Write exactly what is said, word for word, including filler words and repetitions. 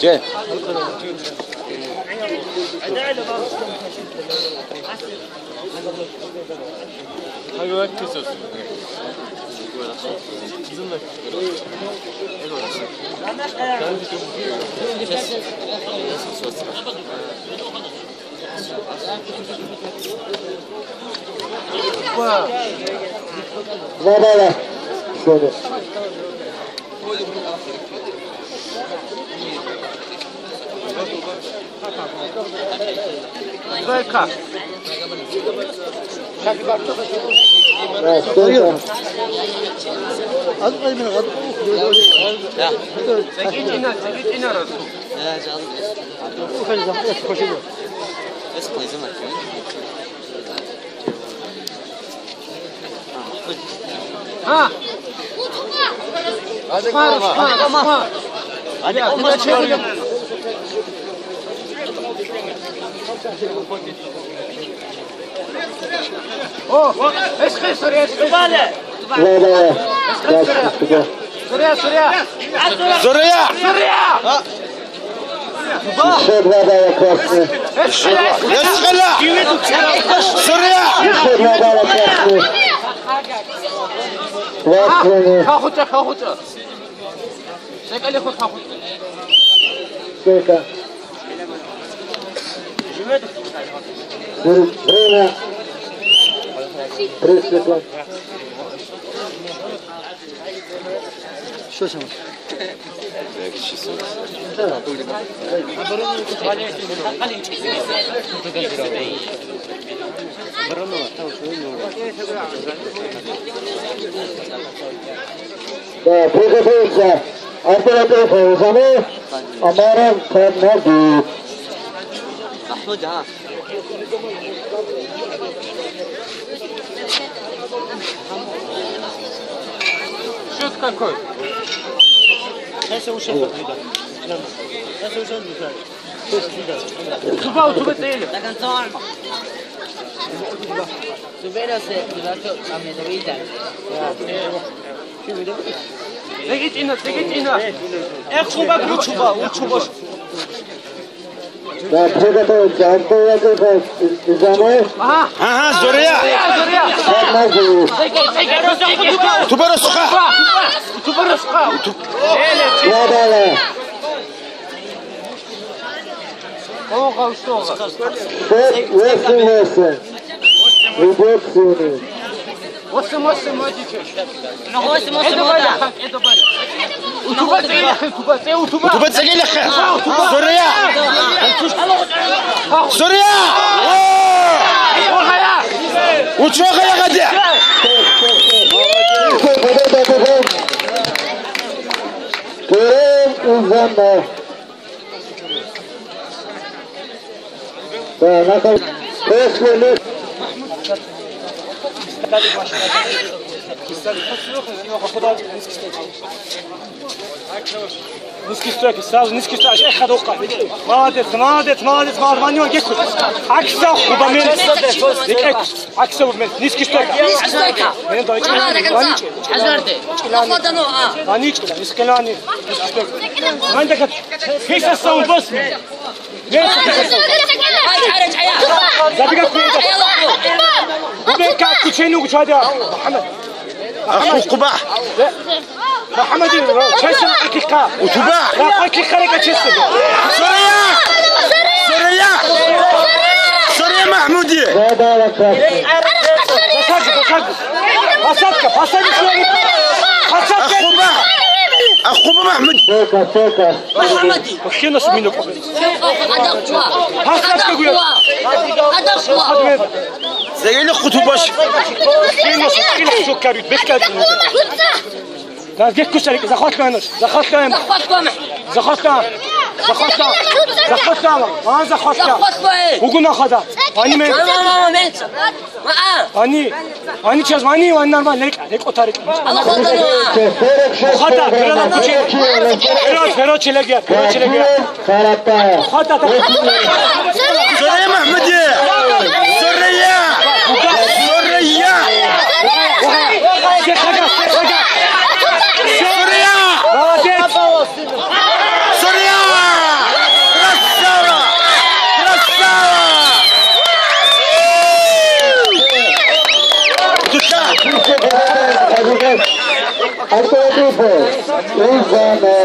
Че. Ва бала. Шоде. О, эсхе, Сурия, эсхе. Ва, ва, ва. Сурия, Сурия. Сурия! Сурия! Ещё два балла красный. Ещё два. Ещё два. Сурия! Ещё два балла красный. Красный. Хахута, хахута. Секали хут хахута. Сколько? Время. Тридцать секунд. Что там? Да, приготовиться. Артур Андреев, Замир, Амаров, Карнагиев. Махмуд, а? Счёт какой? Сейчас я ушел, ребят. Сейчас я ушел, ребят. Тупа, тупа, цели. До конца. Субера се, ребята, там не доведали. Цегитина, цегитина. Эх, чуба, чуба, чуба. Да, приготовиться. Антон Якупов из, из Амы. Ага. Ага, Зория. Зория, Зория. Как могу. Тупа расха. Тупа расха. Два балла. Счёт восемь восемь. Ведёт синий. Восемь восемь, мой дичи. Восемь восемь, это Валя, да. Хак, это Валя. Утуба цегелехе, утуба, це утуба. Утуба цегелехе. Сурия! Сурия! О! Учёхая гадя! Турен из Амы. Да, на кон-, после лет. Низкий стойки, сразу низкий стойки. Эх, ходовка. Молодец, молодец, молодец, молодец, молодец, молодец. Акса, хуба мен. Акса, хуба мен. Низкий стойка. Низкий стойка. Мен дай. Ага, до конца. Азарте. Походу, ну, а. Ванич, низкий лани, низкий стойка. Ман дакат. Хиса саубас. Забегай вперёд. Убегай, отключение у тебя. Аху Куба. Махамадин, честно, акиха. Утуба. Акиха река честно. Сурия! Сурия! Сурия Махмуди! Посадка, посадка. Посадка, посадка. Ахуба! Ахуба Махмуд! Сока, сока. Махамади. Хинас минут. Хадаква. Хадаква. Хадаква. Заели хутубаш. Хинас, хинас шокарит, беккат. Нас геккус арик, захватывай нас, захватывай. Захватывай. Захватывай. Захватывай. А, захватывай. Захватывай. Угу на хода. Они мен. Мама, мама, мен. Ма, а. Они, они сейчас, они, они нормально, рек, рек, отарик. Аллах Акбар. Хода, вперёд, отпусти. Вперёд, вперёд, челегер, вперёд, челегер. Хода, так. Сурия Махмуди! Сурия! Сурия! Все, шага, все, шага. Аль-Калатипов, Инзана.